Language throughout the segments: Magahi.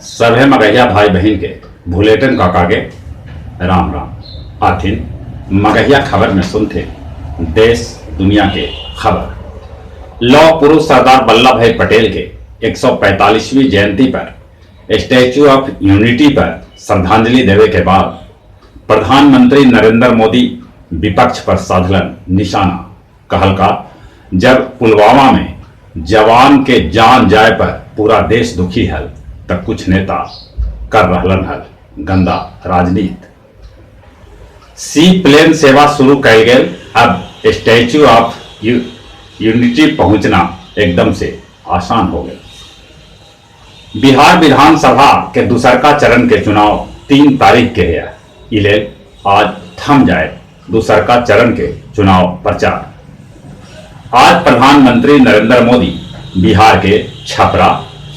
सभे मगहिया भाई बहिन के भुलेटन काका के राम राम। आथिन मगहिया खबर में सुनथे देश दुनिया के खबर। लौह पुरुष सरदार वल्लभ भाई पटेल के 145वीं जयंती पर स्टैचू ऑफ यूनिटी पर श्रद्धांजलि देवे के बाद प्रधानमंत्री नरेंद्र मोदी विपक्ष पर साधलन निशाना। कहल का जब पुलवामा में जवान के जान जाए पर पूरा देश दुखी हल, तब कुछ नेता कर रहलन हल गंदा राजनीति। सी प्लेन सेवा शुरू कयल गेल, अब स्टैचू ऑफ यूनिटी पहुंचना एकदम से आसान हो गया। बिहार विधानसभा के दूसरका चरण के चुनाव 3 तारीख के है। इले आज थम जाए दूसरका चरण के चुनाव प्रचार। आज प्रधानमंत्री नरेंद्र मोदी बिहार के छपरा,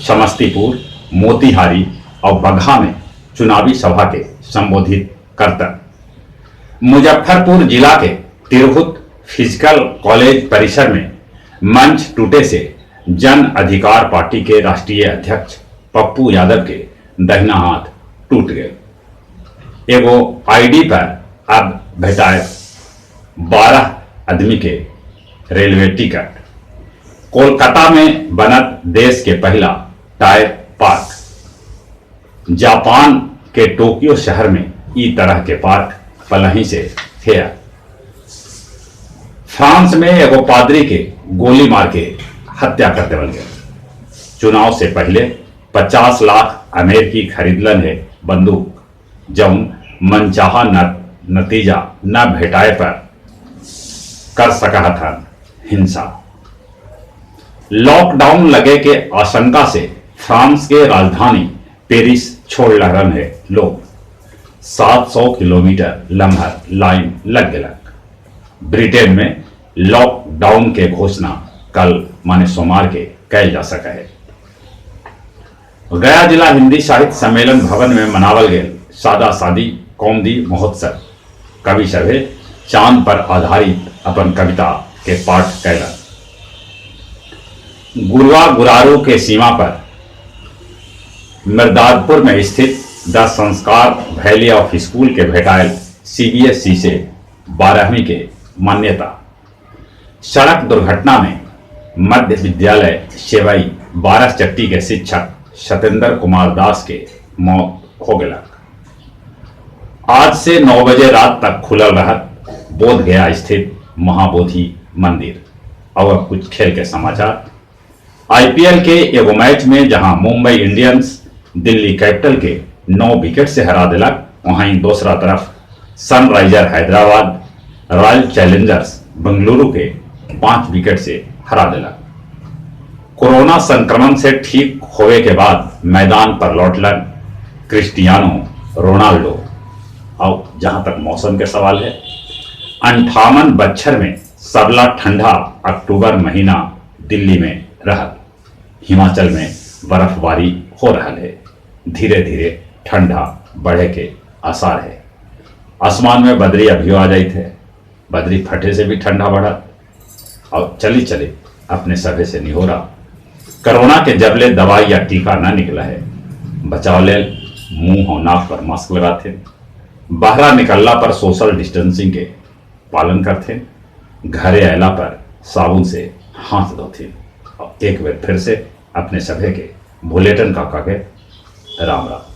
समस्तीपुर, मोतिहारी और बगहा में चुनावी सभा के संबोधित करता। मुजफ्फरपुर जिला के तिरहुत फिजिकल कॉलेज परिसर में मंच टूटे से जन अधिकार पार्टी के राष्ट्रीय अध्यक्ष पप्पू यादव के दहिना हाथ टूट गए। एगो आईडी पर अब भेटाए 12 आदमी के रेलवे टिकट। कोलकाता में बनत देश के पहला टायर पार्क। जापान के टोक्यो शहर में ई तरह के पार्क पलही से थे। फ्रांस में एगो पादरी के गोली मार के हत्या कर देवल गया। चुनाव से पहले 50 लाख अमेरिकी खरीदलन है बंदूक, जौन मनचाहा नतीजा न भेटाए पर कर सका था हिंसा। लॉकडाउन लगे के आशंका से फ्रांस के राजधानी पेरिस छोड़ रहन है लोग। 700 किलोमीटर लम्हर लाइन लग गलक। ब्रिटेन में लॉकडाउन के घोषणा कल माने सोमवार के कैल जा सका है। गया जिला हिंदी साहित्य सम्मेलन भवन में मनावल गए सादा सादी कौमदी महोत्सव। कवि सभे चांद पर आधारित अपन कविता के पाठ कैलन। गुरुआ गुरारू के सीमा पर मिर्दादपुर में स्थित the संस्कार वैली ऑफ स्कूल के भेटायल सीबीएसई से 12वीं के मान्यता। सड़क दुर्घटना में मध्य विद्यालय सेवई 12 चट्टी के शिक्षक सत्येंद्र कुमार दास के मौत हो गया। आज से 9 बजे रात तक खुलल रहत बोध गया स्थित महाबोधि मंदिर। और अब कुछ खेल के समाचार। आईपीएल के एगो मैच में जहां मुंबई इंडियंस दिल्ली कैपिटल के 9 विकेट से हरा दिलक, वहीं दूसरा तरफ Sunriser Hyderabad royal Challengers Bengaluru के 5 विकेट से हरा दिलक। कोरोना संक्रमण से ठीक होवे के बाद मैदान पर लौटलन क्रिस्टियानो रोनाल्डो। और जहां तक मौसम के सवाल है, 58 बच्छर में सबला ठंडा अक्टूबर महीना दिल्ली में रहल। हिमाचल में बर्फबारी हो रहा है। धीरे धीरे ठंडा बढ़े के आसार है। आसमान में बदरी अभियो आ जाई थे, बदरी फटे से भी ठंडा बढ़ा। और चली चले अपने सभे से निहोरा, कोरोना के जबले दवाई या टीका न निकला है, बचाव ले मुंह और नाक पर मास्क लगाते, बाहर निकलला पर सोशल डिस्टेंसिंग के पालन करते, घरे अला पर साबुन से हाथ धोते। और एक बार फिर से अपने सभे के भुलेटन काका के राम राम।